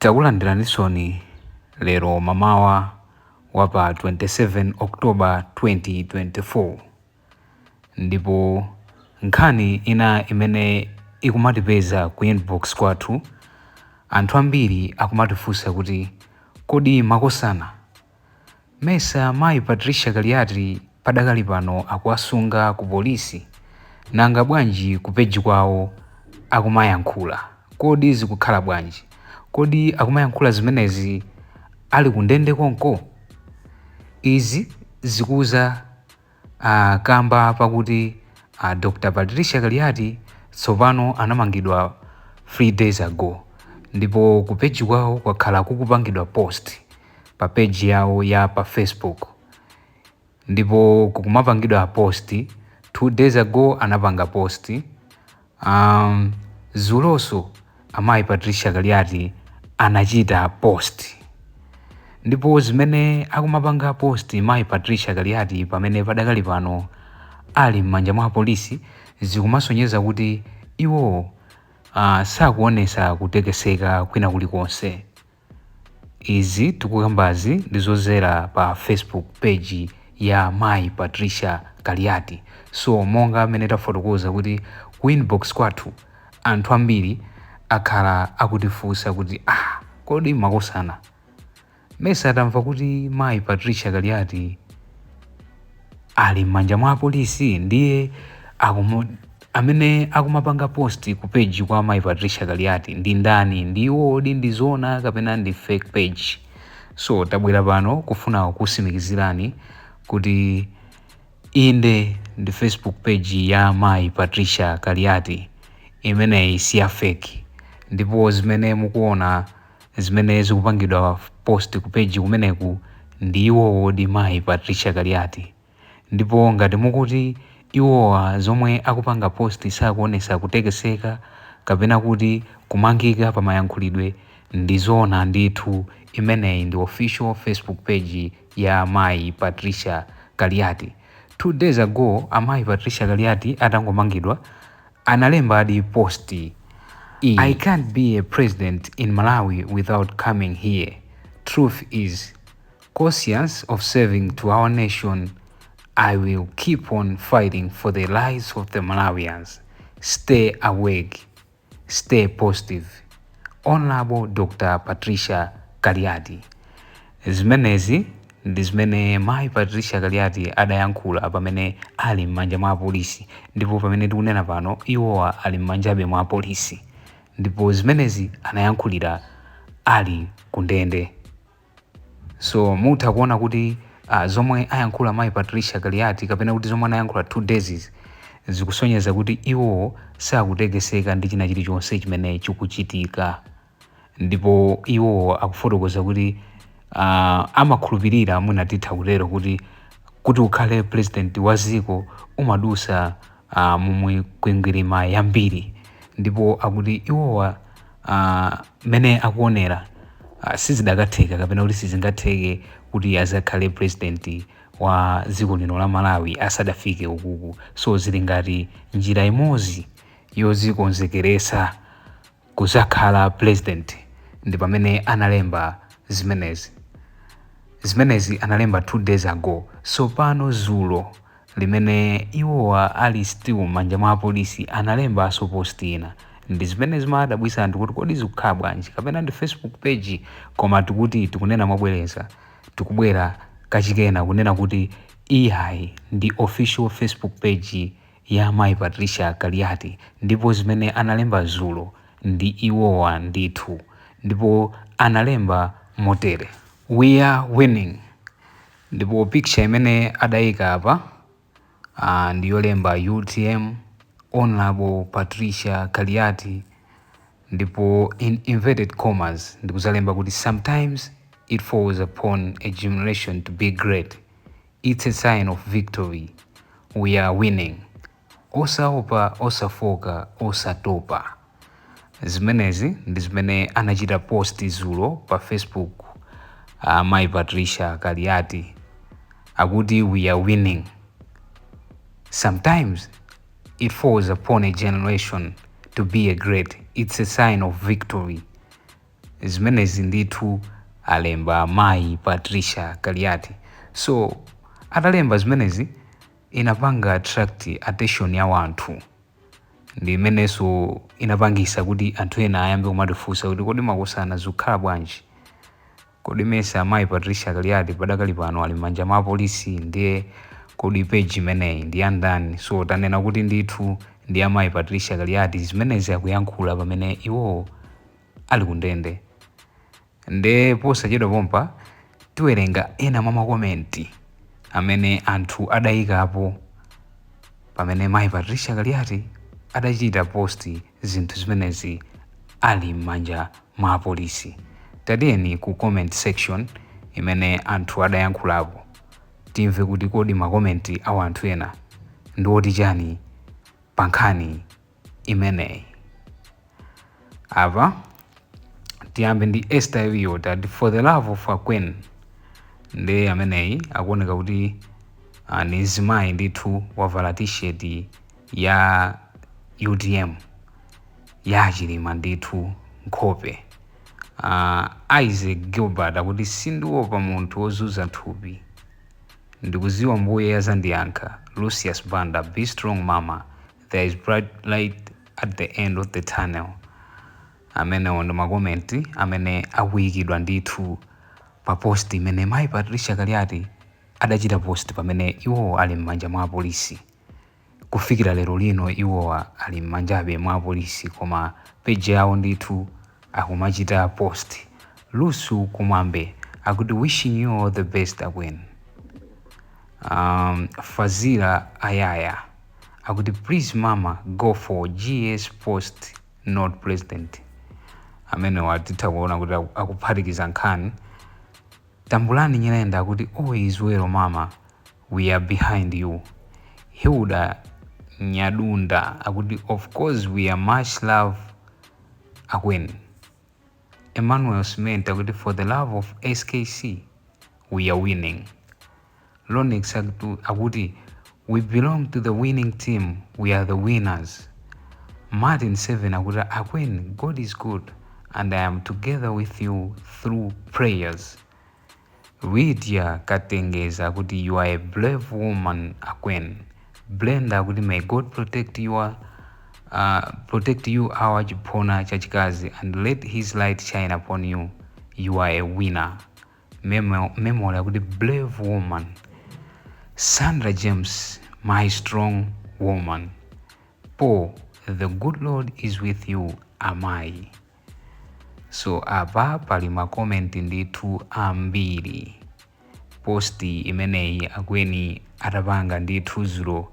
Takulandiranisoni lero mamawa wa pa 27 October 2024. Ndipo nkhani ina imene ikumatipeza ku inbox kwathu, anthu ambiri akumatifunsa kuti kodi makosana, mesa mayi Patricia Kaliati padakali pano akuwasunga ku polisi? Nanga bwanji ku page kwawo akumayankhula? Kodi zikukhala bwanji? Kodi akumayankhula zimenezi ali kundende konko? Izi zikuza kamba pakuti Dr. Patricia Kaliati tsopano anamangidwa 3 days ago, ndipo ku page kwawo kwakhala kukupangidwa post pa page yawo ya pa Facebook, ndipo kukumapangidwa post 2 days ago anapanga post. Zulonso amayi Patricia Kaliati anachita post, ndipo zimene akumapanga post mayi Patricia Kaliati pamene padakali pano ali m'manja mwa polisi zikumasonyeza kuti iwo sakuonesa kutekeseka kwina kulikonse. Izi tikukambazi ndizozera pa Facebook page ya mayi Patricia Kaliati. So monga amene tafotokoza kuti ku inbox kwathu anthu ambiri akhala akutifunsa kuti kodi makosana, mesa atamva kuti mayi Patricia Kaliati ali m'manja mwa apolisi, ndiye amene akumapanga post ku page kwa mayi Patricia Kaliati ndi ndani? Ndiwodi ndi zona kapena ndi fake page? So tabwera pano kufuna kusimikizirani kuti inde, ndi Facebook page ya mayi Patricia Kaliati imeneyi, si ya fake. Ndipo zimene mukuona zimene zikupangidwa post ku page kumeneku ndi iwowodi mayi Patricia Kaliati. Ndipo ngati mukuti iwowa zomwe akupanga post sakuonesa kutekeseka kapena kuti kumangika pa mayankhulidwe, ndi zoona ndithu. Imeneyi ndi official Facebook page ya mayi Patricia Kaliati. 2 days ago amayi Patricia Kaliati atangomangidwa analemba adi post iyi: "I can't be a president in Malawi without coming here. Truth is conscious of serving to our nation. I will keep on fighting for the rights of the Malawians. Stay awake, stay positive. Honorable Dr. Patricia Kaliati." Zimenezi ndi zimene mayi Patricia Kaliati adayankhula pamene ali m'manja mwa apolisi, ndipo pamene tikunena pano iwowa ali m'manjabe mwa apolisi, ndipo zimenezi anayankhulira ali kundende. So mutha kuona kuti zomwe ayankhula mayi Patricia Kaliati kapena kuti zomwe anayankhula 2 days zikusonyeza kuti iwo sakutekeseka ndi china chilichonse chimene chikuchitika. Ndipo iwo akufotokoza kuti amakhulupirira, mwina titha kutero kuti ukhale president wa ziko umadusa mumikwingwirima yambiri. Ndipo akuti iwowa mene akuonera sizidakatheka kapena kuti sizingatheke kuti azakhale president wa dziko lino la Malawi asadafike ukuku. So zili ngati njira imodzi yozikonzekeresa kuzakhala president, ndi pamene analemba zimenezi. Zimenezi analemba 2 days ago. So pano zulo limene iwowa ali still m'manja mwa apolisi analembanso post ina. Ndi zimene zimadabwisa anthu kuti kodi zikukhala bwanji, kapena ndi Facebook page? Koma tikuti tikunena mobwereza, tikubwera kachikena kunena kuti iyayi, ndi official Facebook page ya mayi Patricia Kaliati, ndipo zimene analemba zulo ndi iwowa ndithu. Ndipo analemba motere: "We are winning." Ndipo picture imene adayika apa ndi yolemba UTM, Honorable Patricia Kaliati, ndipo in inverted commas ndikuzalemba kuti "Sometimes it falls upon a generation to be great. It's a sign of victory. We are winning. Osaopa, osafoka, osatopa." Zimenezi ndi zimene anachita post zulo pa Facebook mayi Patricia Kaliati. Akuti "We are winning. Sometimes it falls upon a generation to be a great. It's a sign of victory." Zimenezi ndithu alemba mayi Patricia Kaliati. So atalemba zimenezi inapanga attract attention ya wanthu, ndi imenenso inapangisa kuti anthu ena ayambe kumatifunsa kuti kodi makosana zikukhala bwanji? Kodi mesa amayi Patricia Kaliati padakali pano ali m'manja mwa apolisi? Ndiye kodi page imeneyi ndi yandani? So tanena kuti ndithu ndi amayi Patricia Kaliati. Zimenezi akuyankhula pamene iwowo ali kundende. Nde posachedwa pompa tiwerenga ena mwa ma comment amene anthu adayikapo pamene mayi Patricia Kaliati adachita post zinthu zimenezi ali m'manja mwa apolisi. Tatiyeni ku comment section imene anthu adayankhulapo, timve kuti kodi ma comment a anthu ena ndi oti chani pa nkhani imeneyi. Apa tiyambe ndi Esther Elliot, ati, "For the love of a queen." Ndi ameneyi akuoneka kuti ni mzimayi ndithu, wavala T-shirt ya UTM ya Chilima ndithu nkhope. Isaac Gilbert akuti, "Sindiopa munthu wozunza thupi, ndikuziwa Mbuye azandiyankha." Lucius Banda, "Be strong mama, there is bright light at the end of the tunnel." Amenewo ndi ma comment amene akuyikidwa ndithu pa post imene mayi Patricia Kaliati adachita post pamene iwowo ali m'manja mwa apolisi. Kufikira lero lino iwowa ali m'manjabe mwa apolisi, koma page yawo ndithu akumachita post. Lusu Kumwambe akuti, "Wishing you all the best, Akweni." Fazila Ayaya akuti, "Please mama, go for GS post, not president." Amene titha kuona kuti akuphatikiza nkhani. Tambulani Nyirenda akuti, "All is well mama, we are behind you." Hilda Nyadunda akuti, "Of course we are, much love Akweni." Emmanuel Cement akuti, "For the love of SKC, we are winning." Lonix akuti, "We belong to the winning team, we are the winners." Martin 7 akuti, "Akweni, God is good and I am together with you through prayers." Lydia Katengeza akuti, "You are a brave woman, Akweni." Brenda akuti, "May God protect you, our chiphona chachikazi, and let his light shine upon you. You are a winner." Memory akuti, "Brave woman." Sandra James, "My strong woman." Paul, "The good Lord is with you amayi." So apa pali ma comment ndithu ambiri. Post imeneyi Akweni atapanga ndithu zulo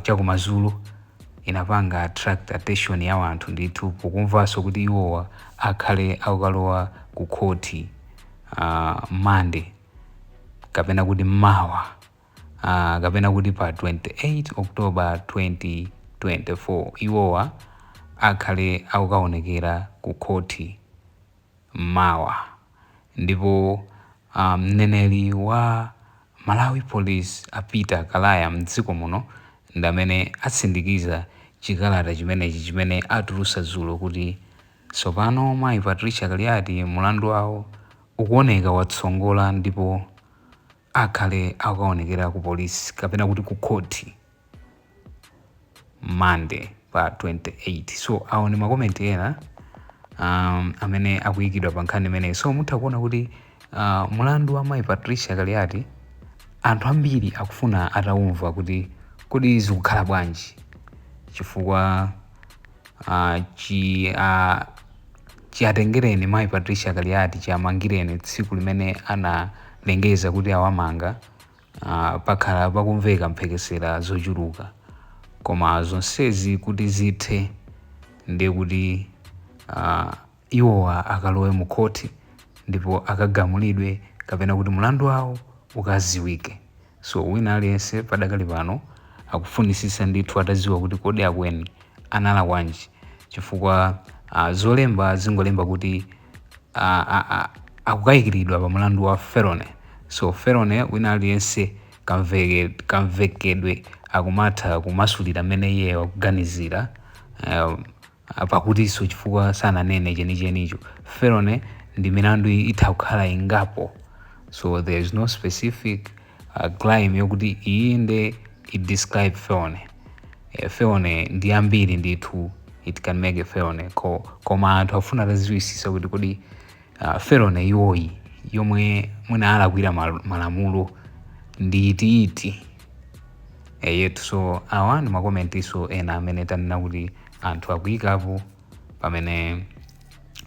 chakumadzulo inapanga attract attention ya anthu ndithu, pokumvanso kuti iwowa akhale akukalowa ku khoti Monday, kapena kuti mawa, kapena kuti pa 28 October 2024 iwowa akhale akukaonekera ku khoti mawa. Ndipo mneneri wa Malawi Police, a Peter Kalaya, mdziko muno, ndi amene atsindikiza chikalata chimenechi chimene atulutsa dzulo kuti tsopano mayi Patricia Kaliati mulandu wawo ukuoneka watsongola ndipo akhale akukaonekera ku polisi, kapena kuti ku khoti, Monday pa 28. So awo ndi ma comment ena amene akuyikidwa pa nkhani imeneyi. So mutha kuona kuti mulandu wa mayi Patricia Kaliati anthu ambiri akufuna atawumva kuti kodi zikukhala bwanji, chifukwa chiatengereni mayi Patricia Kaliati, chiamangireni tsiku limene analengeza kuti awamanga, pakhala pakumveka mphekesera zochuluka. Koma zonsezi kuti zithe ndiye kuti iwowa akalowe mu khoti ndipo akagamulidwe, kapena kuti mulandu wawo ukaziwike. So wina aliyense padakali pano akufunisisa ndithu ataziwa kuti kodi Akweni analakwanji, chifukwa zolemba zingolemba kuti akukayikiridwa pa mulandu wa felony. So felony wina aliyense kamvekedwe akumatha kumasulira mmene iye akuganizira. Pakutinso chifukwa sananene chenichenicho, felony ndi milandu itha kukhala ingapo, so there is no specific crime yokuti iyi nde it describe felony. Felony ndi ambiri ndithu, it can make a felony. Koma anthu afuna atadziwisisa kuti kodi felony iwoyi yomwe mwina alakwira malamulo ndi itiiti yetu. So awa ndi makomentinso ena amene tanena kuti anthu akuyikapo pamene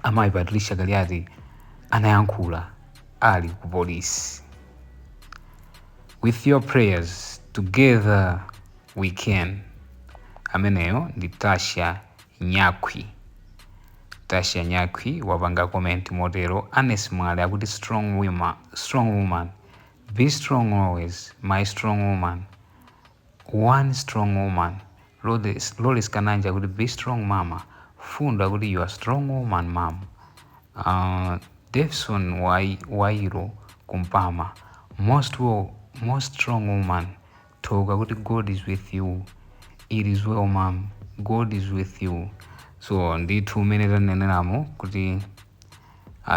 amayi Patricia Kaliati anayankhula ali ku polisi. "With your prayers, together we can." Ameneyo ndi Tasha Nyakwi. Tasha Nyakwi wapanga comment motero. Anes Mwale akuti, "Strong woman, strong woman, be strong always, my strong woman, one strong woman." Lolis Kananja akuti, "Be strong, mama." Fundo akuti, "You are strong woman, mom." Davison Wairo Kumpama, "Most well, most strong woman." Thoka kuti, "God is with you. It is well, mom. God is with you." So ndithu umene taneneramo kuti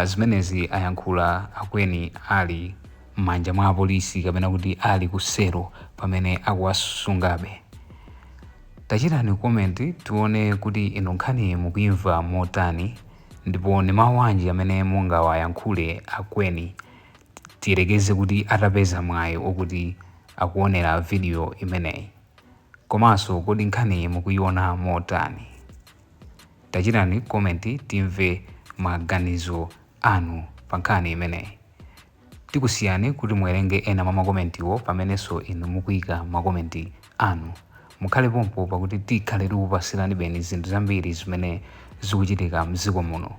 zimenezi ayankhula akweni ali m'manja mwa apolisi kapena kuti ali kusero pamene akuwasungabe. Tachitani comment tione kuti inu nkhani mukuimva motani, ndipo ni mawu anji amene mungawayankhule akweni, tiyerekeze kuti atapeza mwayi okuti akuonera video imeneyi. Komanso kodi nkhani mukuiona motani? Tachitani comment timve maganizo anu pa nkhani imeneyi. Tikusiyani kuti muwerenge ena mwa makomentiwo pamenenso inu mukuyika makomenti anu. Mukhale pompo, pakuti tikhale tikupasirani beni zinthu zambiri zimene zikuchitika mdziko muno.